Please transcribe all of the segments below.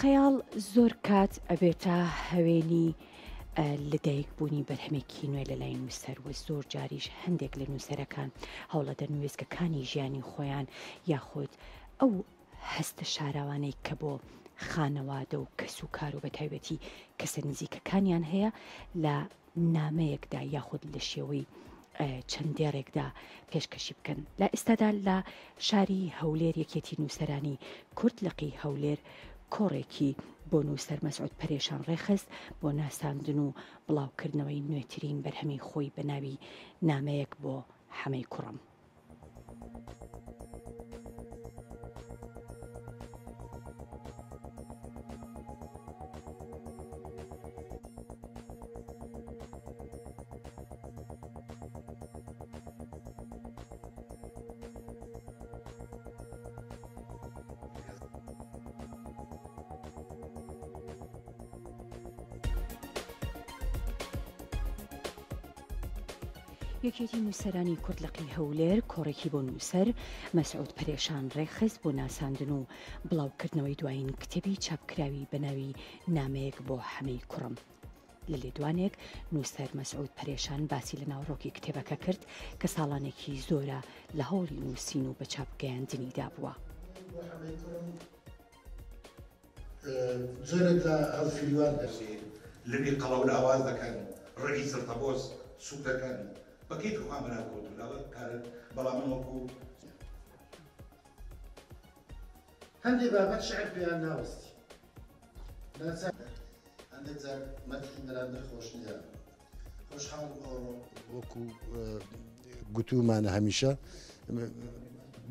خەیاڵ زۆر کات ئەبێتە هەوێنی لەدایکبوونی بەرهەمێکی نوێ لە لای نووسەر و زۆر جاریش هەندێک لە نووسەرەکان هەوڵەدەن وێستگەکانی ژیانی خۆیان یاخود ئەو هەستە شاراوانەی کە بۆ خانەوادە و کەس و کار و بەتایبەتی کەسە نزیکەکانیان هەیە لە نامەیەکدا یاخود لە شێوەی چەند دێڕێکدا پێشکەشی بکەن. لە ئێستادا لە شاری هەولێر یەکێتی نووسەرانی کورد لقی هەولێر کۆڕێکی بۆ نووسەر مەسعود پەرێشان ڕێکخست بۆ ناساندن و بڵاوکردنەوەی نوێترین بەرهەمی خۆی بە ناوی نامەیەک بۆ حەمەی کوڕم. یەکێتی نووسەرانی کورد لقی هەولێر کۆڕێکی بۆ نووسەر مەسعود پەرێشان ڕێکخست بۆ ناساندن و بڵاوکردنەوەی دوایین کتێبی چاپکراوی بە ناوی نامەیەک بۆ حەمەی کوڕم. لە لێدوانێک نووسەر مەسعود پەرێشان باسی لە ناوەڕۆکی کتێبەکە کرد کە ساڵانێکی زۆرە لە هەوڵی نووسین و بە چاپ گەیاندنیدا بووە. جۆرێک لە هەڵفریوان دەچێ. لمی قەڵەو لاواز دەکەن، ڕێی زرتەبۆز سوک دەکەن، بە کەیفی خۆیان بەناو کەوتوون ئەوە کارن، بەڵام من وەکو. هەندێ بابەت شیعر پێیان ناوەستی ناچار. هەندێک جار مەدحی بەرامبەر خۆش نییە. خۆشحاڵم ئەوڕۆ. وەکو گوتوومانە هەمیشە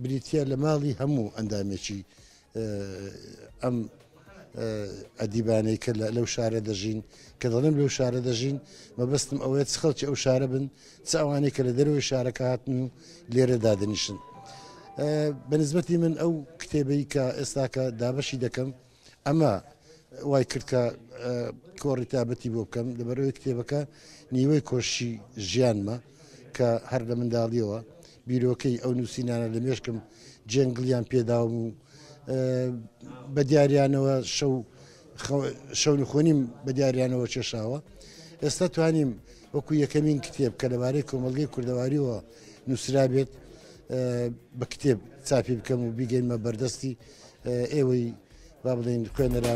بریتییە لە ماڵی هەموو ئەندامێکی ئەم ئەدیبانەی کە لەو شارە دەژین کە دەڵێم لەو شارە دەژین مەبەستم ئەوەیە چ خەڵکی ئەو شارە بن چ ئەوانەی کە لە دەرەوەی شارەکە هاتن و لێرە دادەنیشن بە نسبەتی من ئەو کتێبەی کە ئێستاکە دابەشی دەکەم ئەمە وای کرد کە کۆڕی تابەتی بۆ بکەم لەبەرەوەی کتێبەکە نیوەی کۆشی ژیانمە کە هەر لە منداڵیەوە بیرۆکەی ئەو نووسینانە لە مێشکم جێنگڵیان پێداوم و بە دیاریانەوە شەو شەونخۆنیم بە دیاریانەوە کێشاوە ئێستا توانیم وەکو یەکەمین کتێب کە لەبارەی کۆمەڵگەی کوردەواریەوە نووسرابێت بە کتێب چاپی بکەم و بیگەینمە بەردەستی ئێوەی با بڵێین خوێنەران.